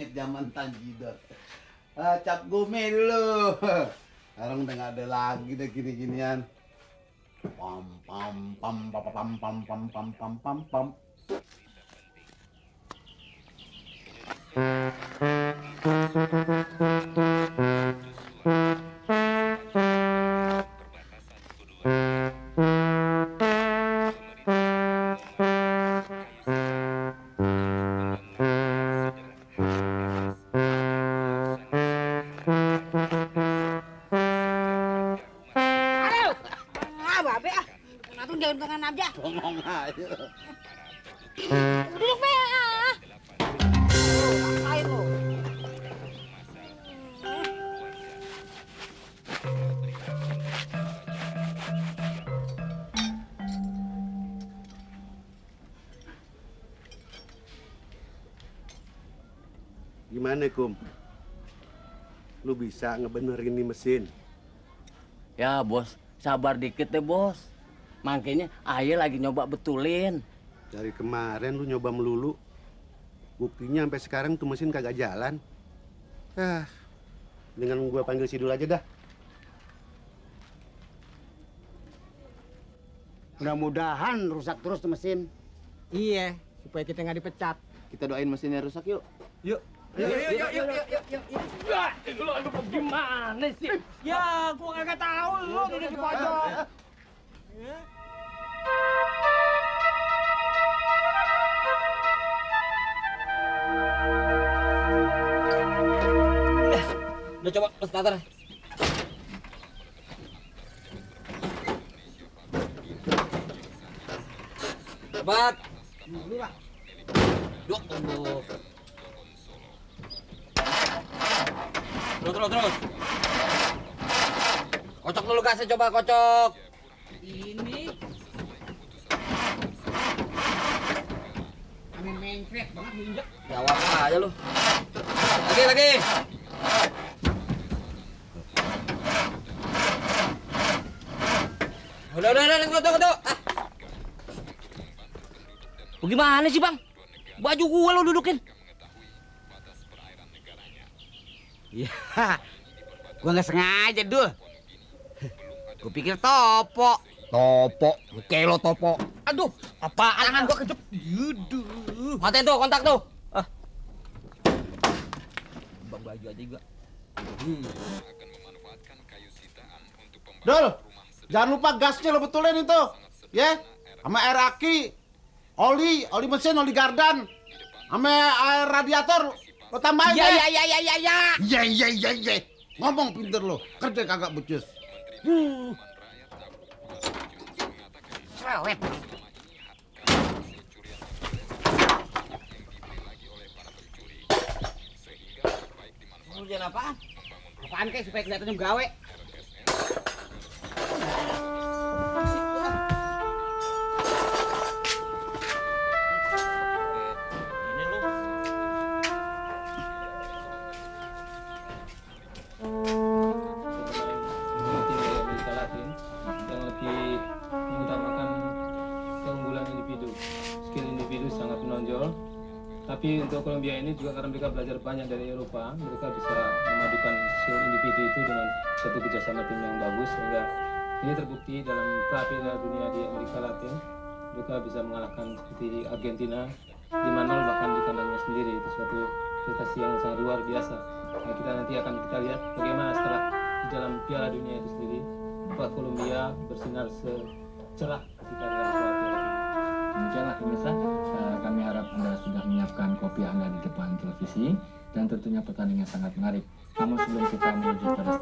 inget zaman Tanjidor. Cap gome dulu. Sekarang udah nggak ada lagi deh gini-ginian. Pam pam pam pam pam pam pam pam pam pam pam. Untungan aja. Ngomong aja. Duduk be. Ayo lo. Gimana, Kum? Lu bisa ngebenerin nih mesin? Ya bos, sabar dikit deh bos. Makanya ayah lagi nyoba betulin. Dari kemarin lu nyoba melulu. Buktinya sampai sekarang tuh mesin kagak jalan. Dengan gua panggil Sidul aja dah. Mudah-mudahan rusak terus tuh mesin. Iya, supaya kita nggak dipecat. Kita doain mesinnya rusak yuk. Yuk. Yuk. Ya, lu gimana sih? Ya, gua kagak tahu lu udah di pojok. Udah coba starter. Cepat. Duh, tunggu. Terus. Kocok dulu gasnya, coba kocok. Ini kami mengkrek banget injek. Jawab aja lu. Lagi. Udah, tunggu. Gimana sih bang? Baju gua lo dudukin. Ya, gua nggak sengaja dul. Gua pikir topo. Topo, kelo topo. Aduh, apaan? Tangan gua kejep. Yuduh. Matiin tuh, kontak tuh. Bang baju aja juga. Dul, jangan lupa gasnya lo betulin itu. Ya, sama air aki, oli mesin, oli gardan, sama air radiator lo tambahin Ya. Iya. Ngomong pinter lo, kerja kagak becus. Cerewet. Hujan apaan? Apaan kayak supaya kelihatannya gawe? Ini lu. Seperti di Amerika Latin yang lebih mengutamakan keunggulan individu. Skill individu sangat menonjol. Tapi untuk Kolombia ini juga karena mereka belajar banyak dari Eropa, mereka bisa memadukan skill individu itu dengan satu kerjasama tim yang bagus sehingga ini terbukti dalam pra Piala Dunia di Amerika Latin. Mereka bisa mengalahkan seperti Argentina 5-0 bahkan di kandangnya sendiri. Itu suatu prestasi yang sangat luar biasa. Nah, kita nanti akan kita lihat bagaimana setelah di dalam Piala Dunia itu sendiri apakah Kolombia bersinar secerah ketika dalam pra Piala Dunia. Demikianlah pemirsa, kami harap Anda sudah menyiapkan kopi Anda di depan televisi dan tentunya pertandingan sangat menarik. Namun sebelum kita menuju pada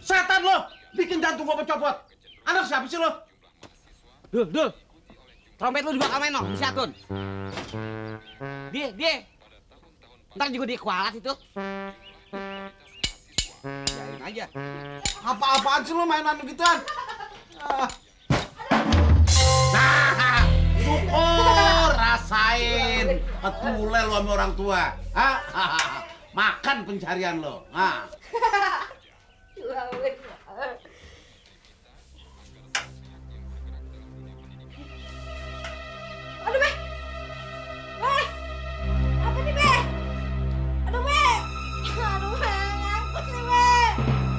Setan lo, bikin jantung gua mencopot. Anak siapa sih lo? Dul. Trompet lu juga main no, bisa Tun. Dia. Ntar juga dia kualat itu. Biarin aja. Apa-apaan sih lo mainan begituan? Nah, syukur, rasain. Ketule lu sama orang tua. Hah? Makan pencarian lo. Hah? Aduh, Be. Be. Apa nih, Be? Aduh, Be. Aduh, Be. Ngangkut nih, Be.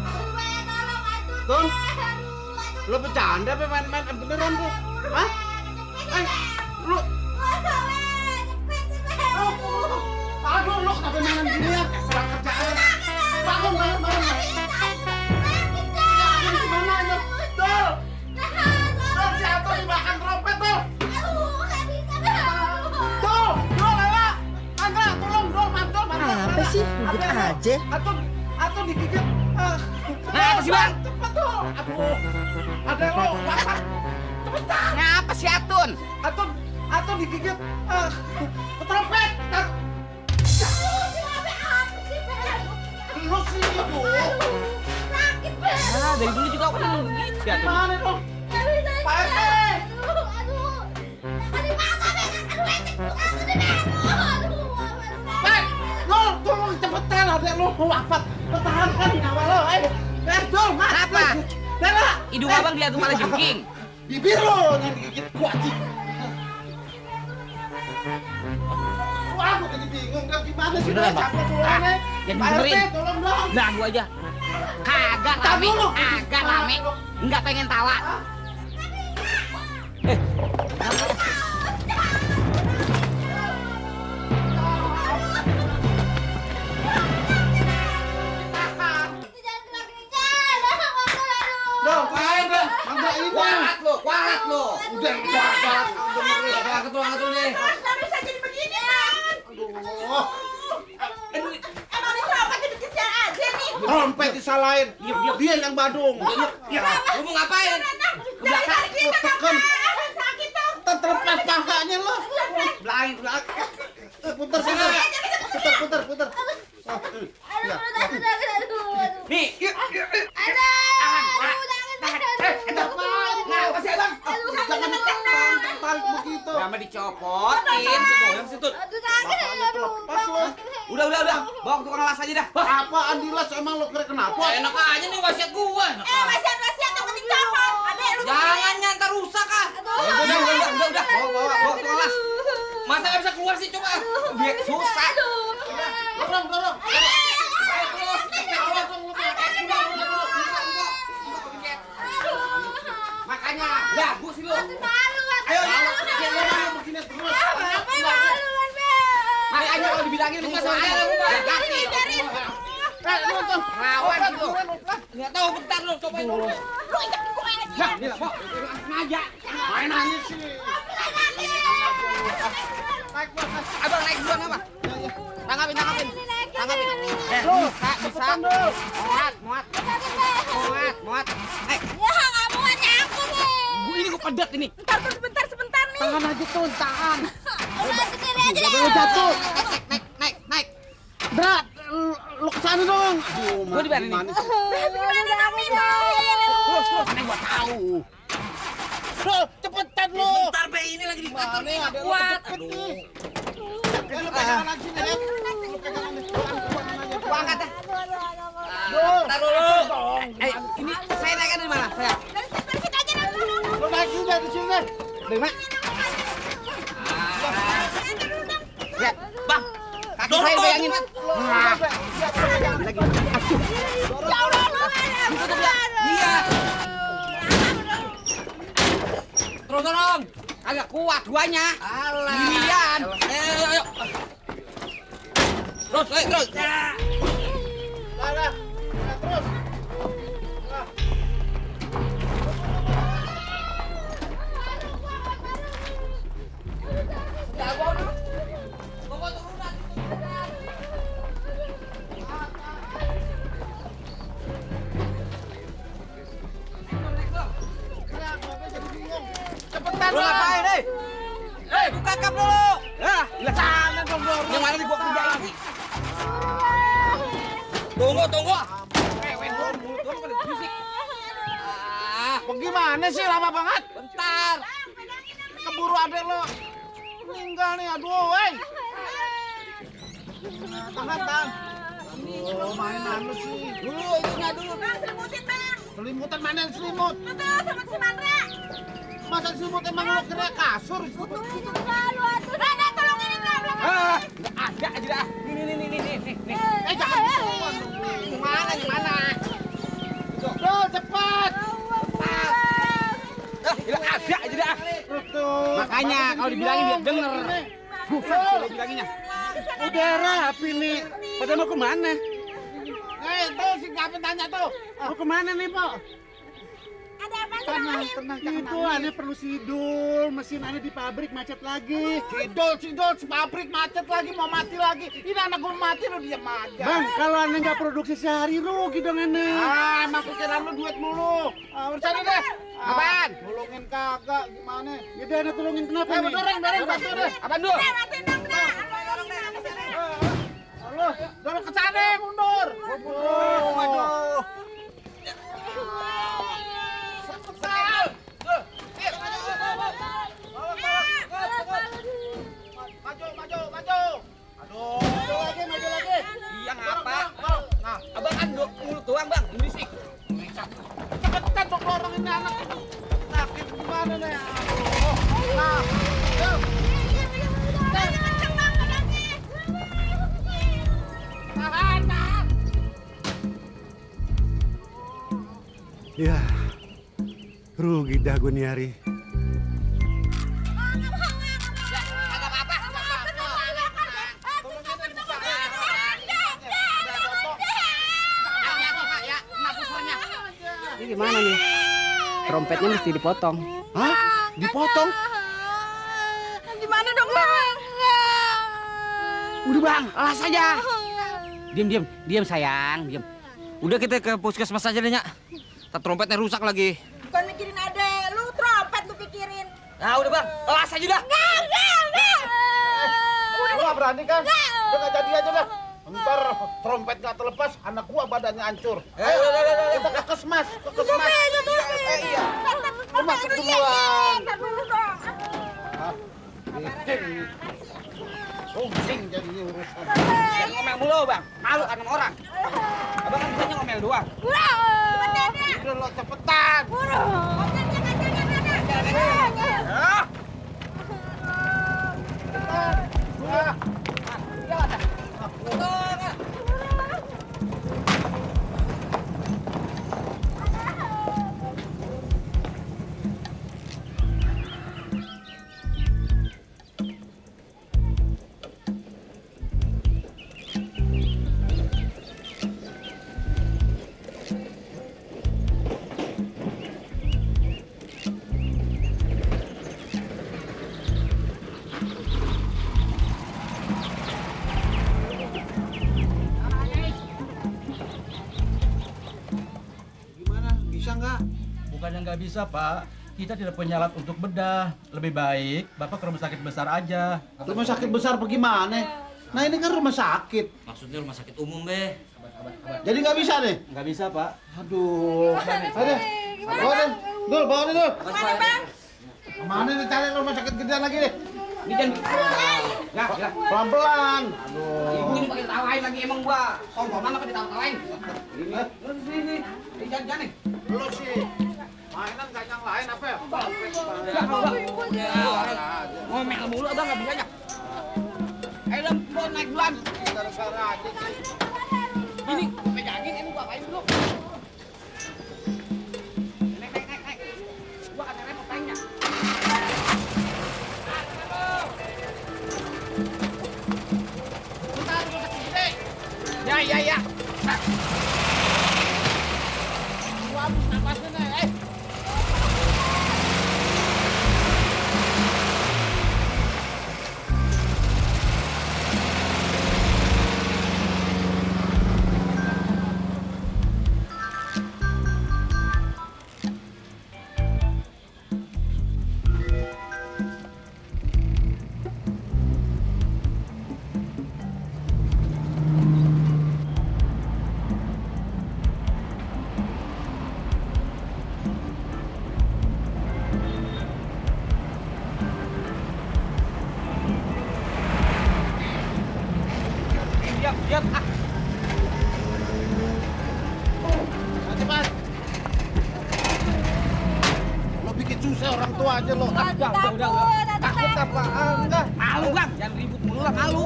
Aduh, Be. Tolong, aduh, Tun, Be. Aduh, lo bercanda apa main-main beneran tuh? Hah? Lu aduh, lu kenapa mainan gini ya? Kurang kerjaan. Bangun. Gimana itu? Tuh. Tuh, si Ato dimakan trompet tuh. Tuh, Lela. Angga, tolong dong, mantul. Apa sih? Ribut aja. Atau digigit. Apa sih, Bang? Cepet tuh. Aduh. Ada lo, wafat. Cepetan. Ngapa si Atun? Atau digigit. Trompet. Lu sih itu. Sakit, Be. Nah, dari dulu juga aku kan begitu si Atun. Gimana dong? Pak RT. Aduh. Aduh, mama, Be. Aduh, Pak, lo tolong cepetan adek lo wafat. Pertahankan nyawa lo. Dol, mas. Kenapa? Lela. Hidung abang dia tuh malah jengking. Bibir lo yang digigit kuaci. Wah, aku jadi bingung dah gimana sih. Beneran, Bang? Capek tulangnya. Yang Pak dibenerin. RT, tolong dong. Nah, gua aja. Kagak Tar rame, dulu. kagak rame. Enggak pengen tawa. Dong, kain dong. Mangga ini. Kualat lo. Udah, kualat. Angkat dulu nih. Bisa jadi begini, Bang. Aduh. Emang ini kenapa jadi kesian aja nih? Trompet disalahin. Dia yang badung. Lu mau ngapain? Ke belakang. Tekan. Sakit tuh. Terlepas pahanya lo. Belakang. Putar. Aduh. Nih, yuk. Kenapa sih abang? Jangan tarik begitu. Sama dicopotin, segoyang situ. Lepas lo. Udah. Bawa ke tukang las aja dah. Apaan dilas emang lo kira kenapa? Enak aja nih wasiat gua. Wasiat yang penting copot. Adek lu. Jangan nyantar rusak ah. Udah. Bawa ke tukang las. Masa nggak bisa keluar sih coba? Biar susah. Dorong. Makanya, bagus sih lo. Ayo, begini terus. Makanya kalau dibilangin lu masa aja lu yakin. Rawan gitu. Nggak tahu bentar lu cobain dulu. Nah, ini lah, Pok. Sengaja. Main nangis sih. Abang naik duluan apa? Tanggapin. Bisa. Muat. Ini gua pedet ini. Sebentar nih. Tahan aja tuh, tahan. Udah sendiri aja deh. Udah jatuh. Naik. Berat. Lo kesana dong. Aduh, Gua di mana nih? gimana sih? Terus, mana gua tahu. Lo, cepetan lo. Bentar, Be, ini lagi di kantor nih, Ada lo kuat. cepet Aduh. nih. Lo pegangan lagi nih. Lo pegangan nih. Gua angkat dah. Duh. Ntar dulu. Ini saya naikkan dari mana? Saya. Lo naik juga di sini. Dari mana? Lihat, Bang. Kaki saya bayangin. Nah, lagi. Iya. Terus dorong. Agak kuat guanya. Alah. Gilian. Ayo. Terus. Dah. Terus. Cepetan lu ngapain, buka kap dulu. Ya, sana dong. Yang mana nih gua kerjain sih? Tunggu. Rewen dulu, mulut gua pada berisik. Bagaimana sih lama banget? Bentar. Keburu adek lo meninggal nih, aduh, woi. Tahan. Oh, mainan lu sih. Dulu itunya dulu. Bang, selimutin bang. Selimutan mana yang selimut? Betul, sama si Mandra. Masa selimut emang lo kira kasur? Betul, itu lu aduh. Rada, tolong ini bang. Nggak ada aja dah. Nih. Jangan ditawan. Gimana? Duh, cepat. Nggak ada aja dah. Betul. Makanya kalau dibilangin dia denger. Kalau bilanginnya. Udah rapi nih. Pada mau kemana? Tuh si Gavin tanya tuh. Mau kemana nih, Pak? Ada apa sih Tenang, Bang? jangan Itu nangis. aneh perlu sidul, mesin aneh di pabrik macet lagi. Sidol, pabrik macet lagi, mau mati lagi. Ini anak gue mati lo diam aja. Bang, kalau aneh nggak produksi sehari rugi dong aneh. Emang pikiran lu duit mulu. Urusan deh. Apaan? Tolongin kagak, gimana? Ya udah aneh tolongin kenapa nih? Dorong, bantu deh. Apaan dulu? Matiin dong, Bang. Dorong deh, ke sini. Halo, dorong ke sana, mundur. Waduh. Maju. Aduh. Maju lagi. Iya ngapa? Dorong. Nah, Abang kan mulut doang bang, berisik. cepetan dong dorong ini anak itu. Sakit gimana nih? Aduh. Nah, yuk. Kenceng bang, pedangnya. Tahan. Ya, rugi dah gue nih hari. Ini gimana nih? Trompetnya mesti dipotong. Hah? Dipotong? Gimana dong bang? Udah bang, alas aja. Diam sayang, diam. Udah kita ke puskesmas aja deh Nyak. Trompetnya rusak lagi. Bukan mikirin adek, lu trompet lu pikirin. Nah udah bang, las aja dah. Enggak. Lu nggak berani kan? Udah nggak jadi aja dah. Ntar trompet nggak terlepas, anak gua badannya hancur. Udah. Kita ke kesmas. Iya. Lu masuk duluan. Pusing jadinya urusan. Jangan ngomel mulu bang, malu kan sama orang. Abang kan bisanya ngomel doang. Udah lo cepetan. Gimana? Bisa nggak? Bukannya nggak bisa, Pak. Kita tidak punya alat untuk bedah. Lebih baik Bapak ke rumah sakit besar aja. Rumah sakit besar bagaimana? Nah ini kan rumah sakit. Maksudnya rumah sakit umum, Be. Jadi nggak bisa nih? Nggak bisa, Pak. Aduh. Ayo. Bawa deh. Dul, bawa deh, Dul. Kemana nih cari rumah sakit gedean lagi deh? Ini jangan. Ya. Pelan-pelan. Ini pakai ditawain lagi emang gua. Sombongan apa ditawain? Ini. Jangan nih. Lu sih. Mainan gak yang lain apa ya? Ngomel mulu abang nggak bisanya. Ayo dong, gua naik duluan. Gara-gara aja sih. Ini pegangin, ini gua apain dulu. Naik. Gua ada repot naiknya. Bentar, gua kasih gede. Ya. Gua habis napasnya nih. Siap, siap. Cepat. Lo bikin susah orang tua aja lo. Takut apaan? Enggak. Malu, Bang. Jangan ribut mulu lah, malu.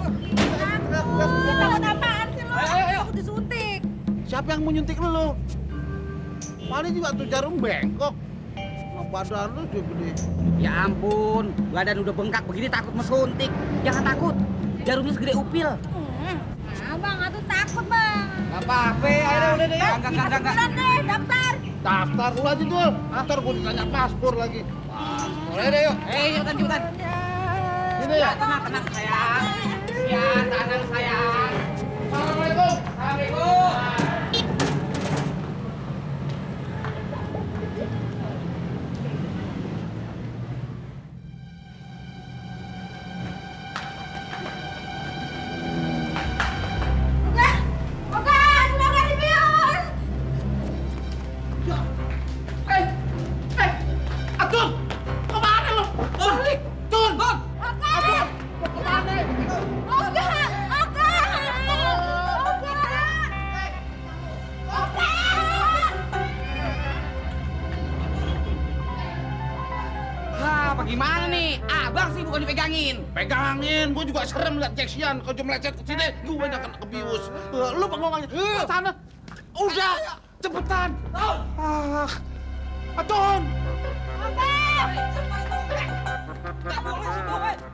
Takut apaan sih lo? Ayo. Takut disuntik. Siapa yang mau nyuntik lo? Paling juga tuh jarum bengkok. Nah, badan lo juga gede. Ya ampun, badan udah bengkak begini takut mesuntik. Jangan takut. Jarumnya segede upil. Abang, aku takut, Bang. Gak apa-apa, ayo udah deh. Enggak. Beneran deh, daftar. Daftar lu aja dul. Ntar gue ditanya paspor lagi. Boleh deh yuk. Cepetan. Ini ya. Tenang sayang. Ya, tenang sayang. Assalamualaikum. Assalamualaikum. Gimana nih? Abang sih bukan dipegangin. Pegangin, gue juga serem liat Jackson. Kalau cuma lecet ke sini, gue banyak kena kebius. Lu pengomongnya, ke sana. Udah, cepetan. Atun.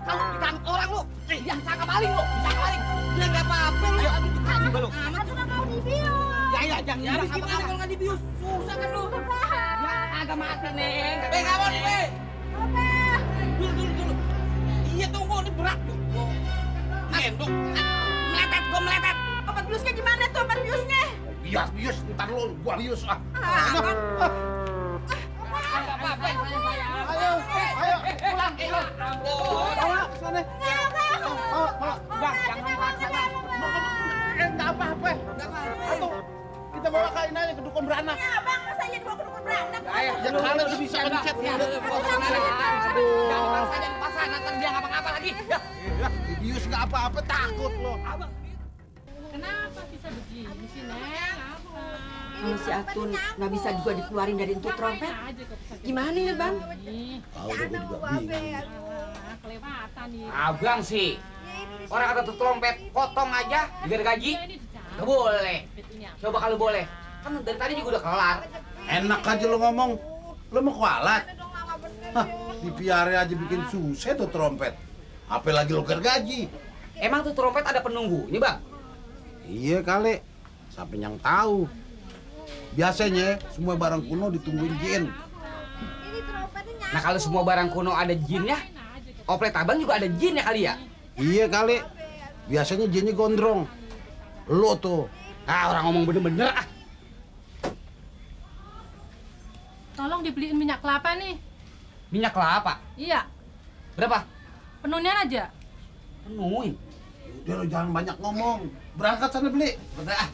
Kalau ditangkap orang lu, yang sangka maling lu, sangka maling. Dia nggak apa-apa lu, ya ditahan juga lu. Aku udah mau dibius. Ya, jangan bilang apa-apa kalau nggak dibius. Susah kan lu. Ya, agak mati, Neng. Nggak mau nih, Be. Dulu. Iya tunggu, ini berat tuh. Gendong. Meletet. Obat biusnya gimana tuh, obat biusnya? Bius, ntar lu, gua bius. Ayo, pulang. Bawa, sana. Bang, jangan paksa, Bang. Enggak apa-apa. Atau kita bawa ke ini aja ke dukun beranak. Ya, Bang, masa iya dibawa ke dukun beranak? Ya kalau dia bisa mencet. Jangan paksa, nanti dia ngapa-ngapa lagi. Bius nggak apa-apa, takut lo. Kenapa bisa begini sih, Neng? Apa? Kalau si Atun nggak bisa juga dikeluarin dari entu trompet, gimana ya Bang? Tahu gue juga bingung. Kelewatan nih. Abang sih, orang kata tuh trompet, potong aja, biar gaji. Gak boleh. Coba kalau boleh. Kan dari tadi juga udah kelar. Enak aja lo ngomong. Lo mau kualat? Hah, dipiara aja bikin susah tuh trompet. Apalagi lo gergaji. Emang tuh trompet ada penunggunya, Bang? Iya kali. Siapa yang tahu? Biasanya semua barang kuno ditungguin jin. Nah kalau semua barang kuno ada jinnya, oplet abang juga ada jinnya kali ya? Iya kali. Biasanya jinnya gondrong. Lo tuh. Ah orang ngomong bener-bener ah. Tolong dibeliin minyak kelapa nih. Minyak kelapa? Iya. Berapa? Penuhnya aja. Penuhin. Udah lo jangan banyak ngomong. Berangkat sana beli. Bentar ah.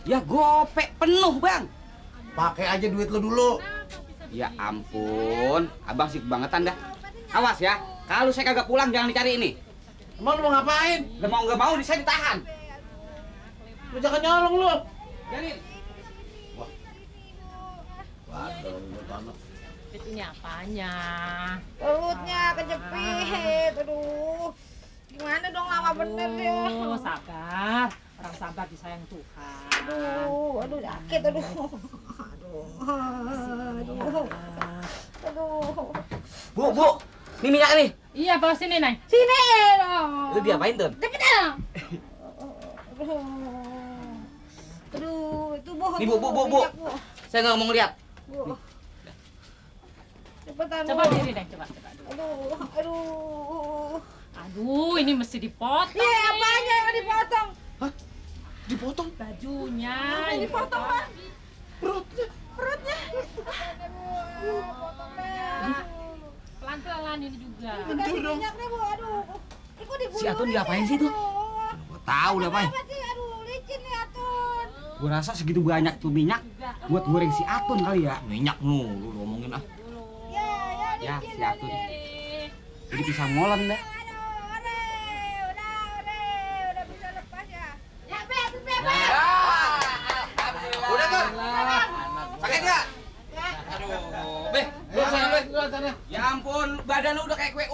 Ya gope penuh bang. Pakai aja duit lo dulu. Ya ampun, abang sih kebangetan dah. Awas ya, kalau saya kagak pulang jangan dicari ini. Emang lo mau ngapain? Nggak mau, saya ditahan. Lo jangan nyolong lo. Jarin. Waduh, lo tanah. Ini apanya? Perutnya kejepit, aduh. Gimana dong lama bener ya. Oh, sabar. Orang sabar disayang Tuhan. Aduh sakit, aduh. Bu, ini minyak nih. Iya, bawa sini, Neng. Sini dong. Lu diapain tuh? Cepetan. Aduh, itu bohong. Nih bu. Saya nggak mau ngeliat. Bu. Cepetan. Coba diri, Neng, coba. Aduh, ini mesti dipotong. Iya, apanya yang dipotong? Hah? Dipotong? Bajunya. Apa yang dipotong, Bang? Perutnya. Pelan-pelan ini juga. Dikasih minyak nih, Bu. Aduh. Kok digulung? Si Atun diapain sih tuh? Gua tahu diapain. Apa sih? Aduh, licin nih Atun. Gua rasa segitu banyak tuh minyak buat goreng si Atun kali ya. Minyak lu ngomongin ah. Ya, Ya, licin si Atun. aja. Jadi pisang molen dah.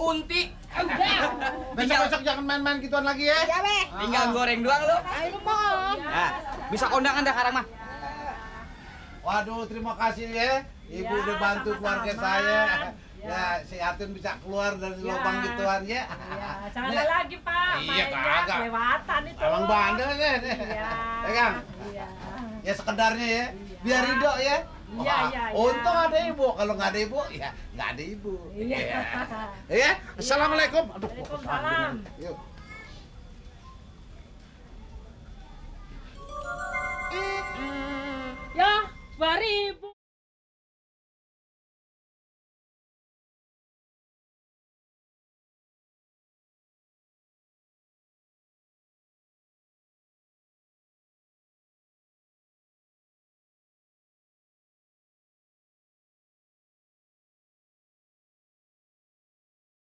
Kunti. Besok-besok jangan main-main gituan lagi ya. Iya, Be. Tinggal goreng doang lu. Ayo mau. Nah, bisa kondangan dah sekarang mah. Waduh, terima kasih ya. Ibu udah bantu keluarga saya. Ya, si Atun bisa keluar dari lubang gituan ya. Iya, salah lagi Pak. Iya, Mainnya kagak. kelewatan itu. Emang bandel ya. Iya. Ya kan? Iya. Ya sekedarnya ya. Biar ridho ya. Iya, Wah, iya, iya. untung ada ibu. Kalau nggak ada ibu, ya nggak ada ibu. Iya. Ya. Assalamualaikum. Aduh, Waalaikumsalam. Yuk. Ya, 2000.